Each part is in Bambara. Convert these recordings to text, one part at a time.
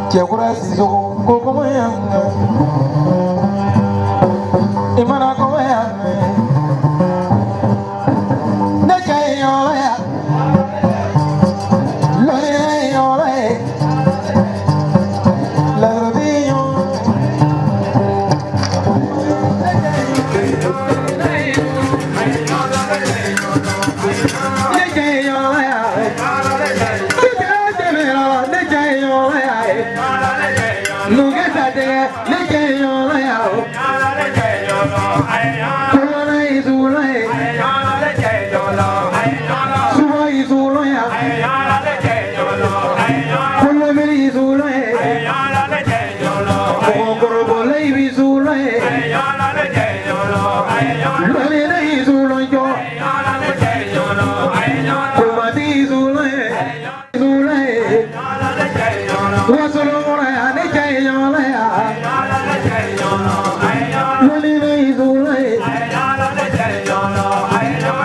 Cɛkura Sisoko ko kɔmɔ yan i mana kɔmɔ yan ne cɛ ye ɲɔgɔn ya lɔri ye ɲɔgɔn ye lɔri ɲɔgɔn. Ne cɛ ye ɲɔgɔn ya ne cɛ tɛmɛna ne cɛ ye ɲɔgɔn ya nukɛ ta tigɛ ne cɛ ye ɲɔgɔn ya o kɔnɔna ye sugunɛ ye suba ye sugunɛ ya kɔnɔmiri ye sugunɛ ye mɔgɔkɔrɔbala i bɛ sugunɛ ye lɔnni ye sugunɛ jɔ kumatigi ye sugunɛ ye sugunɛ ye wasolon ya ne cɛ ye ɲɔgɔn ya lɔnni ye sugunɛ ye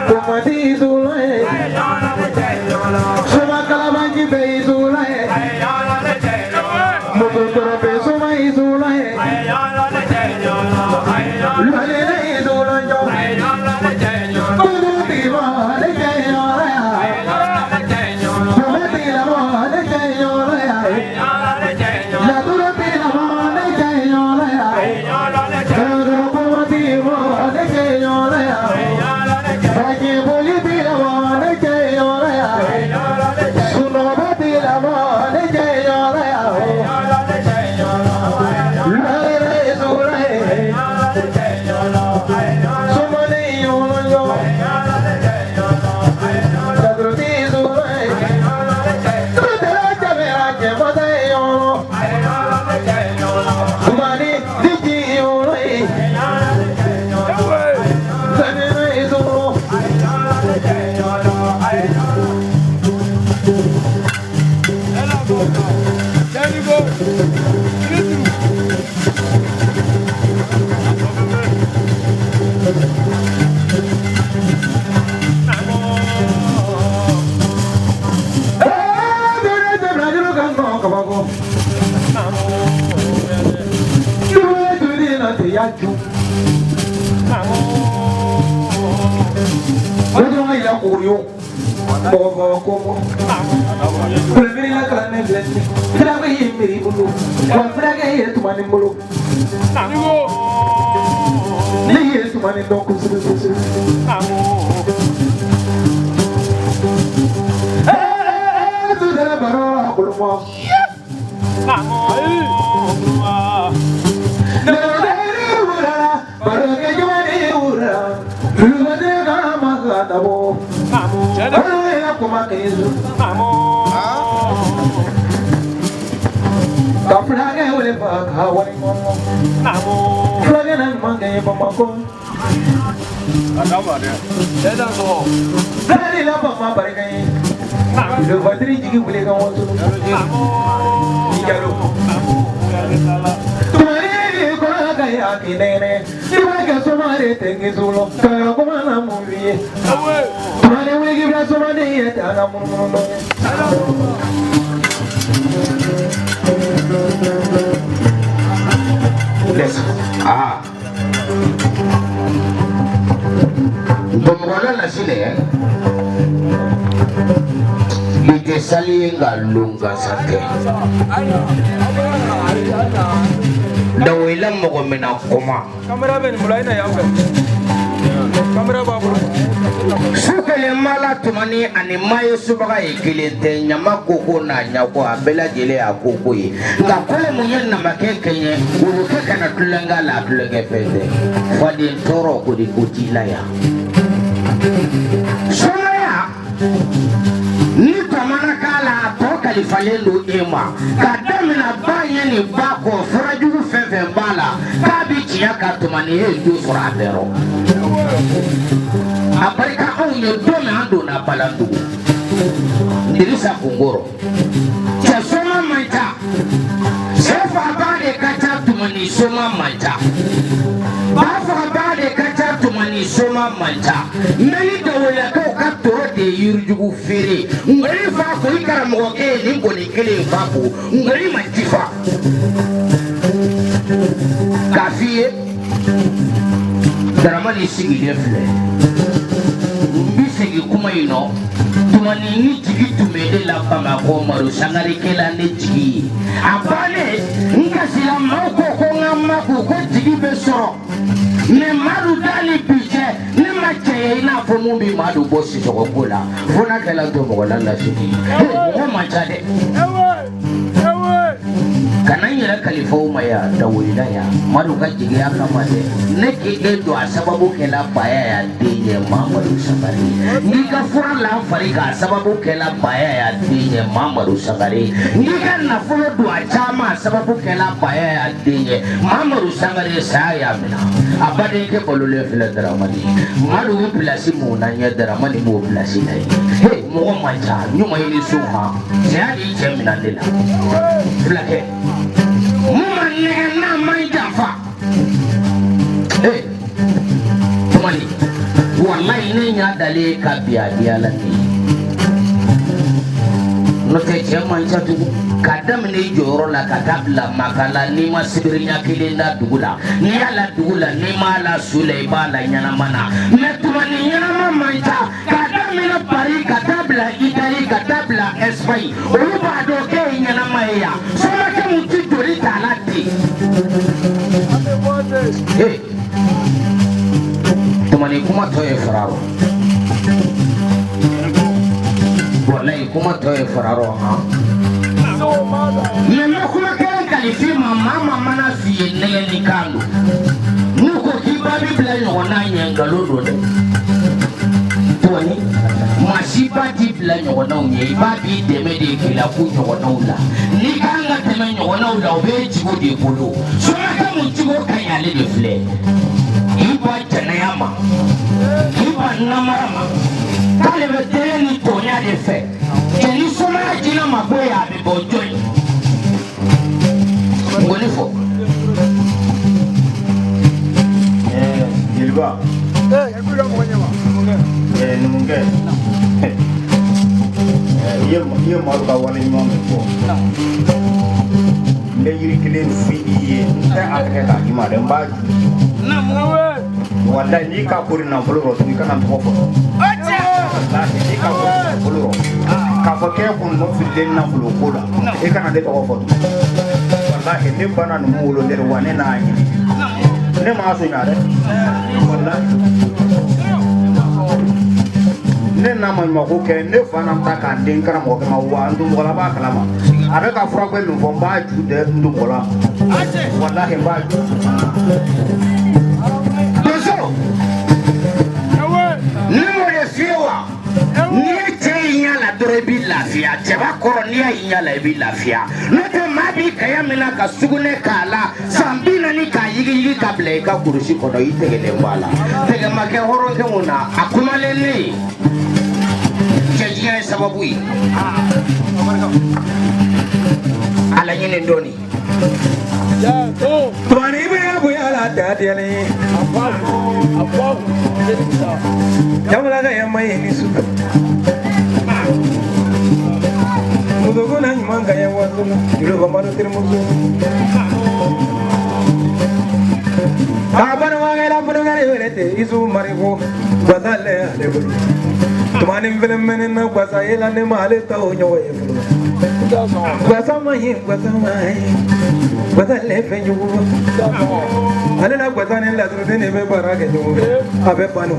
kumatigi ye sugunɛ ye soma kalabanji bɛɛ ye sugunɛ ye muso tɔrɔfɛ soma ye sugunɛ ye lɔnni ye sugunɛ jɔ dugutigi ma ne cɛ ye ɲɔgɔn ya kumatigi lamɔ ne cɛ ye ɲɔgɔn ya laturu lamɔ ne cɛ ye ɲɔgɔn ya kumatigi ma ne cɛ ye ɲɔgɔn ya bajiboli lamɔ ne cɛ ye ɲɔgɔn ya sunɔgɔba lamɔ ne cɛ ye ɲɔgɔn ya lɔri ye sugunɛ ye sumani ɲɔgɔn jɔ laturu sugunɛ ye tutɛlɛ tɛmɛra cɛmɔgɔ ye ɲɔgɔn tumani diji ɲɔgɔn ye lɔri ye sugunɛ. Dawela mɔgɔ min na kɔma. Kamera bɛ nin bolo, a ye na yan fɛ. Kamera b'a bolo. Su kelen ma la tumani ani maa ye subaga ye kelen tɛ ɲama koko n'a ɲako a bɛɛ lajɛlen y'a koko ye nka kolo mun ye namakɛ kɛɲɛ worokɛ kana tulonkɛ la a tulonkɛ fɛn tɛ faden tɔɔrɔ ko de ko t'i la yan. Sumaya ni tɔmɔnɔ k'a la a tɔ kalifalen don e ma ka daminɛ ba ɲɛ ni ba kɔ furajugu fɛn fɛn b'a la k'a bɛ tiɲɛ ka tumani e ye jo sɔrɔ a bɛɛ rɔ. A barika anw ye don min an donna Balandugu Dirisa Kungoro cɛ soma man ca sɛ fagaba de ka ca tumani soma man ca ba fagaba de ka ca tumani soma man ca mɛli dawolakaw ka toro de ye yirijugu feere nkɔni fa ko i karamɔgɔkɛ ye nin gɔni kelen fa ko ngɔni ma ji fa k'a f'i ye Daramani sigilen filɛ n bɛ segin kuma in nɔ tumani ni jigi tun bɛ ne la Bamakɔ Madu Sangare kɛla ne jigi ye a bannen n kasila maaw ko ko n ka makun ko jigi bɛ sɔrɔ mɛ Madu da ni bi cɛ ne ma cɛ ye i n'a fɔ mun bɛ Madu bɔ sisɔgɔ ko la fo n'a kɛla jɔmɔgɔla lasigi mɔgɔ man ca dɛ kana n yɛrɛ kalifa o ma yan dawolila yan Madu ka jigiya kama dɛ ne k'e don a sababu kɛla baya y'a den ye Mamadu Sangare n'i ka fura la n fari k'a sababu kɛla baya y'a den ye Mamadu Sangare n'i ka nafolo don a caman a sababu kɛla baya y'a den ye Mamadu Sangare saya y'a minɛ a badenkɛ balolen filɛ Daramani Madu bɛ pilasi mun na ɲɛ Daramani b'o pilasi la yen he mɔgɔ man ca ɲuman ye ni so han saya y'i cɛ minɛ ne la fulakɛ mun ma nɛgɛ n'a ma janfa ee tumani walayi ne ɲa dalen ka bi a diya la ne ye n'o tɛ cɛ man ca tugun k'a daminɛ i jɔyɔrɔ la ka taa bila Maka la n'i ma sibiri ɲɛ kelen da dugu la n'i y'a la dugu la n'i m'a la su la i b'a la ɲɛnama na mɛ tumani ɲɛnama man ca k'a daminɛ Paris ka taa bila Italie ka taa bila Espagne olu b'a dɔn k'e ye ɲɛnama ye yan somakɛ mun ti joli t'a la ten. Ee tumani kuma tɔ ye fararɔ walayi kuma tɔ ye fararɔ han mɛ n bɛ kuma kelen kalifi ma maa maa mana f'i ye nɛgɛni kan don n'u ko k'i ba b'i bila ɲɔgɔnna ɲɛ nkalon don dɛ tumani maa si ba t'i bila ɲɔgɔnnaw ɲɛ i ba b'i dɛmɛ de k'i la ko ɲɔgɔnnaw la n'i kan ka tɛmɛ ɲɔgɔnnaw la o bɛ jigo de bolo somakɛ mun jigo ka ɲi ale de filɛ k'i ba jɛnɛya ma k'i ba namara ma k'ale bɛ tɛgɛ ni tɔɲa de fɛ cɛ ni somaya jinɛ ma bɔ yen a bɛ bɔ jɔn ye ngɔni fɔ. Jeliba numukɛ i ye Madu ka wale ɲuman min fɔ n bɛ yiri kelen f'i ye n tɛ a tigɛ k'a d'i ma dɛ n b'a ju walayi n'i ka kori nafolo rɔ tugun i kana n tɔgɔ fɔ walayi n'i ka kori nafolo rɔ k'a fɔ k'e kun nɔ fililen nafolo ko la i kana ne tɔgɔ fɔ tugun walayi ne ba na numu wolo ne wa ne n'a ɲini ne m'a sonya dɛ walayi ne n'a ma ɲumanko kɛ ne fa na ta k'a den karamɔgɔkɛ ma wa n donmɔgɔla b'a kalama a bɛ ka furakɛ min fɔ n b'a ju dɛ n donmɔgɔla walahi n b'a ju. Donso ne m'o de f'i ye wa n'i ye cɛ y'i ɲɛ la dɔrɔn i b'i lafiya cɛba kɔrɔ n'i y'a y'i ɲɛ la i b'i lafiya n'o tɛ maa b'i kaya min na ka sugunɛ k'a la san 40 k'a yigiyigi ka bila i ka kurusi kɔnɔ i tɛgɛlen bɔ a la tɛgɛ ma kɛ hɔrɔnkɛ mun na a kumalen ne ye cɛjigiya ye sababu ye ala ɲini dɔɔni. Tumani bɛ bonya la da diyalen jamana ka yama ye ni su muso ko na ɲuman ka ye waso julu bamado terimuso a banamakɛla funukɛla wele tɛ isu mariko gwasa lɛ ale bolo tumani fɛnɛ mɛnɛ na gwasa yela ne ma ale ta o ɲɔgɔn ye fɔlɔ gwasa ma ye gwasa ma ye gwasa lɛ fɛn jugu ale la gwasa ni laturuden de bɛ baara kɛ ɲɔgɔn fɛ a bɛ ban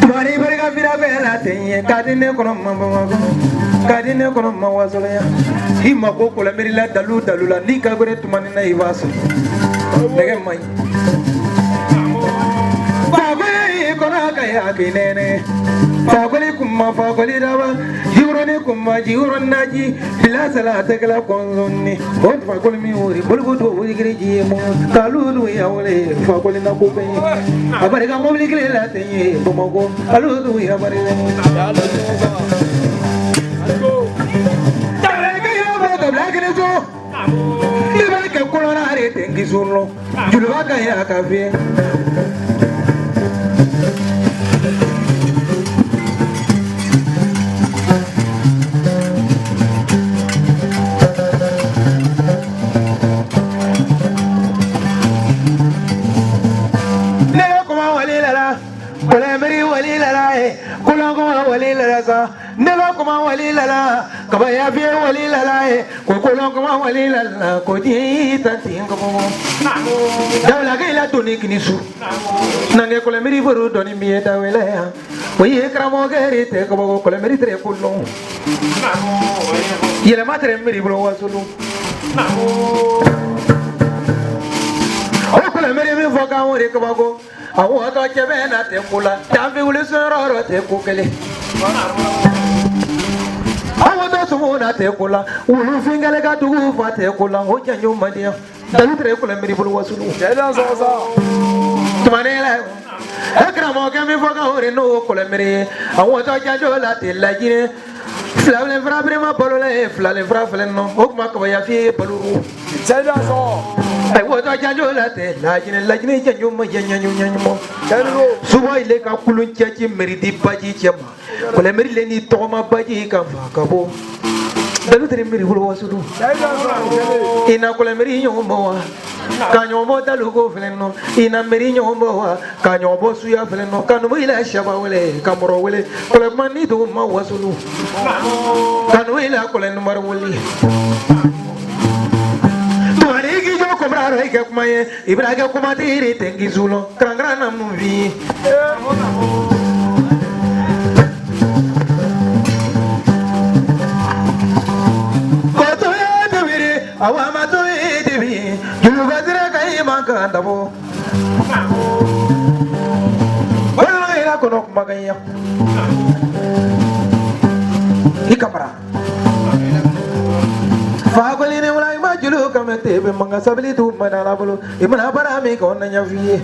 tumani barika fira bɛɛ la ten ye k'a di ne kɔnɔ ma Bamakɔ k'a di ne kɔnɔ ma Wasolo yan i mako ko la miiri la dalu dalu la n'i ka gɛrɛ tumani na i b'a sɔrɔ nɛgɛ man ɲi fakoli kɔnɔ ka ya k'i nɛnɛ fakoli kuma fakoli daba jiwuroni kuma jiwuroni naji bilasala tɛgɛla kɔnsɔnni o fakoli min wuri bolibuto wuri ji ye mɔ kalu ya wele fakoli na ko bɛ ye a barika mobili kelen la ten ye Bamakɔ alu ya barika. I b'a kɛ kɔlɔnna de ten k'i sunlɔ joliba ka ɲi a ka fiyɛ. Kaba ya fiye wali lala ye ko kolon kuma wali lala ko di tanti ngabo dawla ke la toni kinisu nange kole miri boru doni miye dawela ya oye kramo gere te ko kole miri tere kulon yele matre miri bro wasulu o kole miri mi foka wori ko ko awo to chebe na te kula tambi wuli soro te kukele awo to sumu na te kula wulu fingale ka dugu fa te kula o janyo madia dalu tere kole miri bro wasulu tumanela ekramo ke mi foka wori no kole miri awo to janjo la te lajine filalen fara birima balo la ye filalen fara filɛ nɔ o kuma kaba ya fiye baluru ayi woto janjo la tɛ lajinɛ lajinɛ janjo ma janjo ɲaɲumɔ suba ile ka kulun cɛci meridi baji cɛ ma kɔlɛ meri le ni tɔgɔma baji ka fa ka bɔ dalu tere meri bolo wasulu ina kɔlɛ meri ɲɔgɔn bɔ wa ka ɲɔgɔn bɔ dalu ko filɛ nɔ ina meri ɲɔgɔn bɔ wa ka ɲɔgɔn bɔ suya filɛ nɔ ka numu ila saba wele ka mɔrɔ wele kɔlɛ kuma ni dugu ma wasulu ka numu ila kɔlɛ numari wele tumani k'i jɔ kɔmara rɔ i kɛ kuma ye i bɛna kɛ kuma tiri tɛ k'i zulɔ karankaran na mun f'i ye. Koto ye debiri awa ma to ye debi juluba sira ka i man kan dabɔ. Walima i la kɔnɔ kumakan ya i kamara. Fakoli ni wula i ma julu kama tebe manga sabili tu mana bolo i mana bara min kɛ o na ɲɛ f'i ye.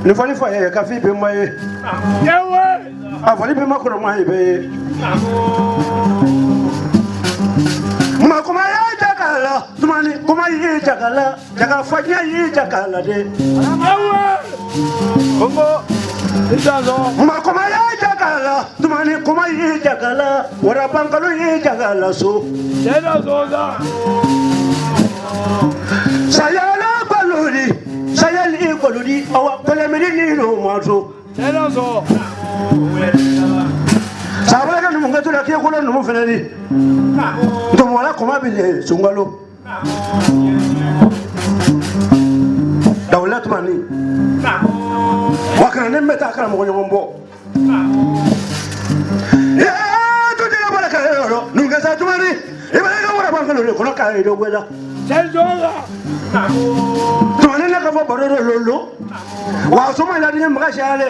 Ni fali fa ye ka fi be ma ye a fali be ma kɔrɔ ma ye be ye ma kuma ye jakala tumani kuma ye jakala jaka fajɛ ye jakala de ma kuma ye jakala tumani kuma ye jakala wara bankalo ye jakala so sayala balori sayali kolodi awa kolemiri ni no mato sabala ka numu ngeto la ke kolo numu fene ni to wala koma bile sungalo dawla tumani wakana ne meta akara mo nyon bo eh to de baraka ro nunga sa tumani e ba ka wara bankalo le kono ka do gweda tumani ne ka fɔ baro dɔ lolo wa soma la diɲɛ maga siyale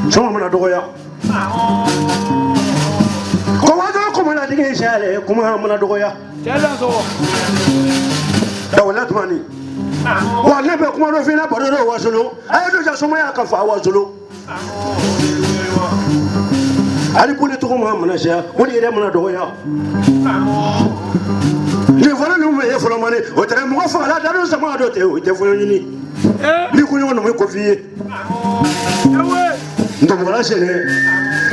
soma mana dɔgɔya Ko waso kuma na digi sale kuma mana dɔgɔya. Dawula tumani. Wa ne bɛ kuma dɔ f'i ɲɛna baro dɔ wasolo. A ye dɔ ja sumaya ka fa wasolo. Ali boli tɔgɔ ma mana siya o de yɛrɛ mana dɔgɔya. Nin fana ninnu bɛ ye fɔlɔ mani o tɛ mɔgɔ fagala dadon sama dɔ tɛ o tɛ fɔlɔ ɲini. N'i ko ɲɔgɔn numu ko f'i ye. Ntomɔgɔla sɛnɛ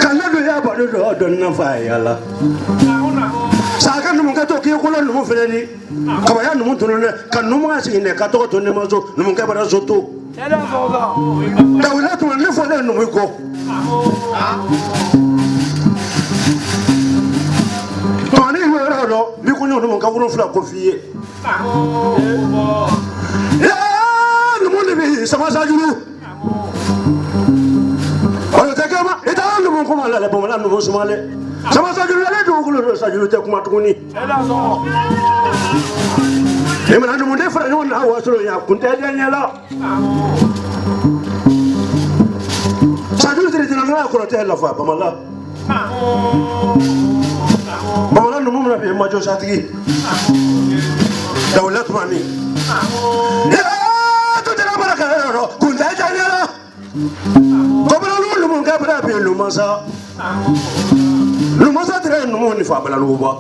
ka ne don y'a baro dɔ dɔnni na fa ye yala. Saka numukɛ to k'i kolo numu fɛnɛ ni kabaya numu tunu dɛ ka numu ka sigi dɛ ka tɔgɔ to ne ma so numukɛ bara so to. Dawula tuma ne fɔlen numu kɔ. Tuma ne yɔrɔ dɔn n'i ko ɲɔgɔn numu ka 7 ko f'i ye. Numu de bɛ sama sajuru. O tɛ kɛ ma i taara numu kuma la dɛ bamanan numu suma dɛ. Sama sajuru ale dugukolo don sajuru tɛ kuma tuguni. I mana numuden fara ɲɔgɔn na wasolo yan kun tɛ diya ɲɛ la. Sajuru tiri tiri n'a kɔrɔ tɛ lafa bamala. Bamanan numu mana bi majɔ satigi. Dawula tuma ni. To tɛna baara kɛ yɔrɔ dɔn kun tɛ diya ɲɛ la. Kɔbalalu numukɛ bɛna bi numasa. Numasa tɛrɛ numu ni fa balaluba.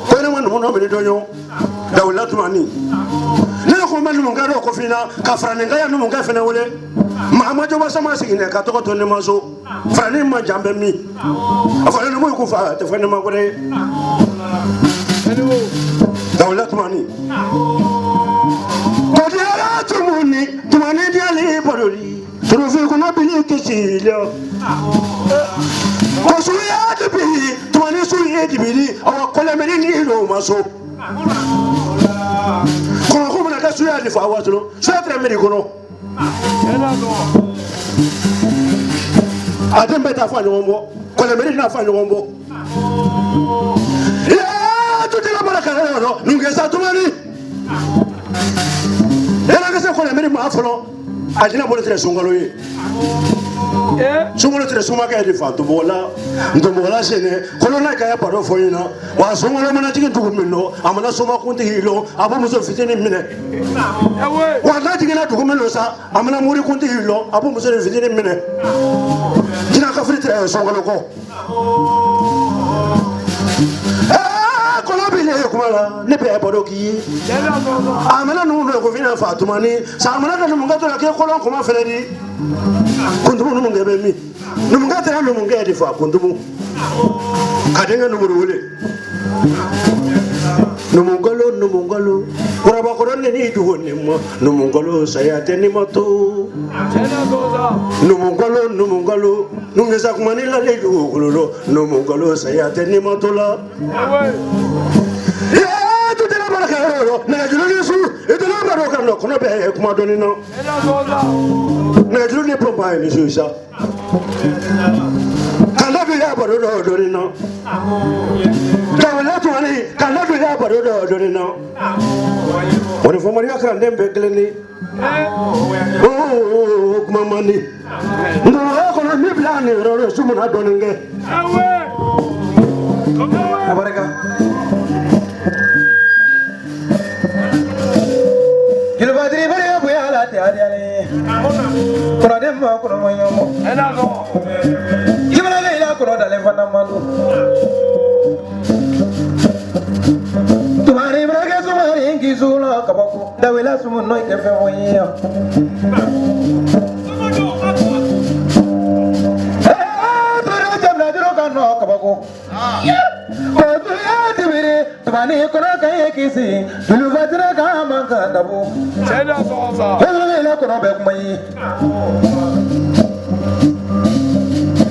Ko ne ma numu nɔ minɛ dɔn dawula tuma ni. Ne ko n bɛ numukɛ dɔ ko f'i ɲɛna ka faraninka numukɛ fɛnɛ wele. Mahamadu wa sama sigi ka tɔgɔ to ne ma so. Faranin ma jan bɛ min. A fɔ numu ko fa tɛ fɔ ne ma ko dɛ. Dawula tuma ni. Kɔdiyara tumuni tumani diyali baroli. Turufin kɔnɔ bili kisi la. Ko suya dibili tumani suye dibili awa kɔlɛmɛni ni lo ma so. Kɔnɔ ko mana kɛ suya de fa wasolo suya tɛrɛ miri kɔnɔ. A den bɛɛ t'a fɔ a ɲɔgɔn bɔ kɔlɛmɛri n'a fɔ a ɲɔgɔn bɔ. Tutela bara ka yɔrɔ nukɛ sa tumani. Yala ka se kɔlɛmɛri ma fɔlɔ a jinɛ bolo tɛrɛ sunkalo ye. Sunkalo tɛrɛ sumakɛ de fa ntomɔgɔla ntomɔgɔla sɛnɛ kɔlɔnna ka ya baro fɔ ɲɛna wa sunkalo mana jigin dugu min dɔ a mana somakuntigi lɔ a b'o muso fitinin minɛ. Wa n'a jiginna dugu min dɔ sa a mana morikuntigi lɔ a b'o muso fitinin minɛ. Jinɛ kafiri tɛrɛ sunkalo kɔ. Kɔlɔ b'i le kuma la ne bɛ baro k'i ye. A mana numu dɔ ko f'i fa tumani sa a mana kɛ numukɛ to la k'e kɔlɔn kuma fɛnɛ di. Kuntumu numukɛ bɛ min? Numukɛ tɛra numukɛ de fa kuntumu. Ka denkɛ numuru wele. Numukalo numukalo kɔrɔbakɔrɔ ne ni dugu ne ma numukalo saya tɛ ne ma to. Numukalo numukalo numukɛ kuma ni lale dugukolo lɔ numukalo saya tɛ ne ma to la. Tutela bara ka yɔrɔ yɔrɔ nɛgɛjuru ni su itela bara ka nɔ kɔnɔ bɛ kuma dɔɔni na. Nɛgɛjuru ni pɔnpa ye ni su sa. Kanda bi ya baro dɔ dɔɔni na. Dawula tumani kanda bi ya baro dɔ dɔɔni na. O ni fɔmɔriya kalanden bɛɛ kelen ni. Kuma man di. Nka kɔnɔ min bila nin yɔrɔ la su mana dɔɔni kɛ. A barika. Jelibatiri barika bonya la tɛ adiyalen. Kɔrɔden ma kɔnɔ ma ɲɔgɔn. Jibala ila kɔnɔ dalen fana man don. Tumani baraka sumani k'i sugu kabako dawela sumu nɔ kɛ fɛn o ye. Toro jamana juru ka nɔ kabako. Kotuya tibiri tumani kɔnɔ ka ye kisi julubatira ka man kan dabo. Jibala kɔnɔ bɛ kuma ye.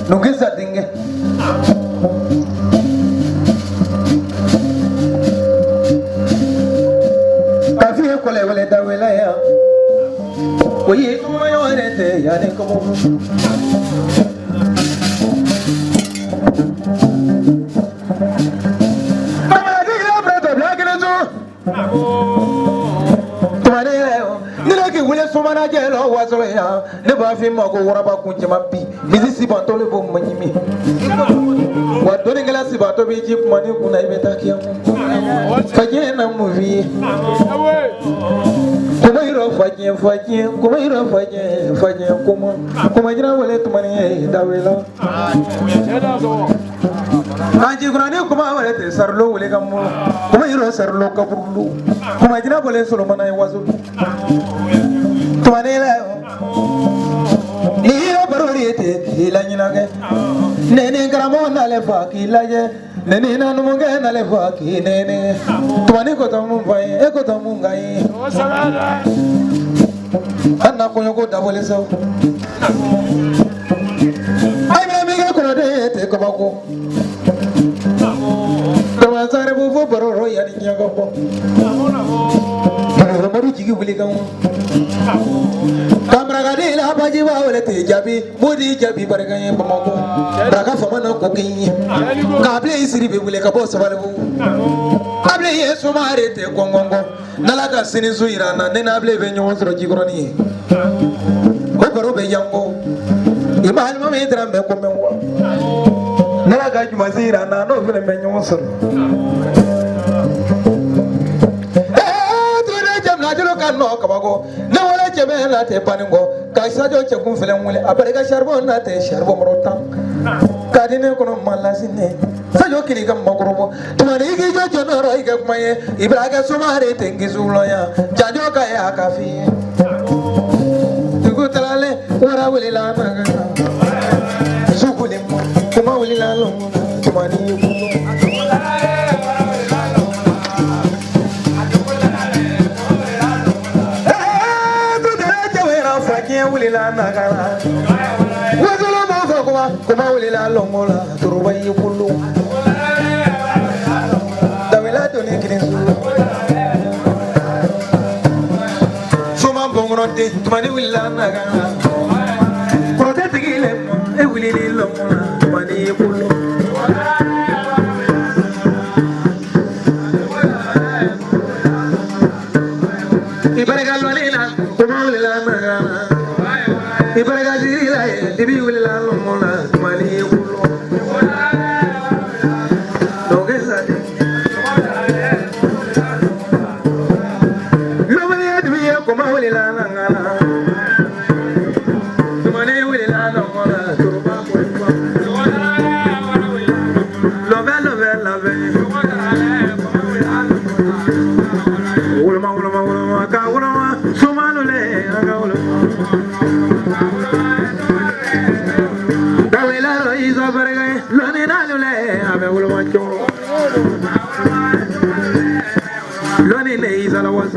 Nukisa dinge. Kafi kole wele dawela ya. Oye kuma yore te ya ne komo. Kamara diga breto black lezo. Tumane leo. Nile ki wele sumana jelo wasolo yan ne b'a f'i ma ko waraba kun cɛman bi misi sibantɔ le b'o maɲimi wa dɔnnikɛla sibantɔ b'i ji kuma ni kunna i bɛ taa kiyamu fajɛ na mun f'i ye kuma yɔrɔ fajɛ fajɛ kuma yɔrɔ fajɛ fajɛ kuma kuma jira wale tumani ye dawela kanji kurani kuma wale tɛ sarilo wele ka mun kuma yɔrɔ sarilo kaburulu kuma jira wale solomana ye waso tumani la ni yɔrɔ baro de tɛ k'i la ɲinɛ kɛ nɛni karamɔgɔ n'ale fa k'i lajɛ nɛni na numukɛ n'ale fa k'i nɛnɛ tumani ko tɔ mun fa ye e ko tɔ mun ka ye an na kɔɲɔko dabɔlen sa ayi bɛ min kɛ kɔnɔden ye tɛ kabako tamansare b'o fɔ baro rɔ yanni diɲɛ ka bɔ Mamadu jigi wuli kan kamarakaden la bajiba wele tɛ jaabi b'o di jaabi barika ye Bamakɔ baraka fama na ko k'i ye k'abile i siri bɛ wuli ka bɔ Sabalibugu abile ye sumare tɛ gɔngɔngɔ n'Ala ka sini su yira an na ne n'abile bɛ ɲɔgɔn sɔrɔ Jikɔrɔni ye o baro bɛ yanko i ma alimami taara mɛ ko mɛ wa n'Ala ka jumasi yira an na n'o fana bɛ ɲɔgɔn sɔrɔ. Ka nɔ kabako ne wele cɛbɛ na tɛ banin kɔ ka sajɔ cɛkun fɛlɛ wele a barika saribɔn na tɛ saribɔn mɔrɔ tan k'a di ne kɔnɔ ma lasi ne sajɔ kiri ka makɔrɔbɔ tuma ni i k'i jɔ jɔnɔ i kɛ kuma ye i b'a kɛ sumare tɛ n kisi lɔnya janjɔ ka ye a ka f'i ye dugu tagalen wara wulila na sukuli kuma wulila lɔn tuma ni ye kulo. Wulila nagara wazolo ma fɔ kuma kuma wulila lɔngɔ la toroba y'i bolo dawela donni kini su soma bɔnkɔnɔ den tumani wulila nagara kɔrɔtɛ tigi le ma e wulili lɔngɔ la tumani y'i bolo. I barika lɔnni na kuma wulila nagara. I barika jiri la ye dibi wulila lɔngɔ la tumani y'i bolo. Dɔnkɛ sa de. Lɔbili ye dibi ye kuma wulila nagara. Tumani wulila lɔngɔ la toroba kɔrɔba. Lɔbɛ lɔbɛ labɛ. Woloma woloma woloma ka woloma sumalo le a ka woloma. Lọ́ni ne ìsàlọ̀ wọ́n sọ.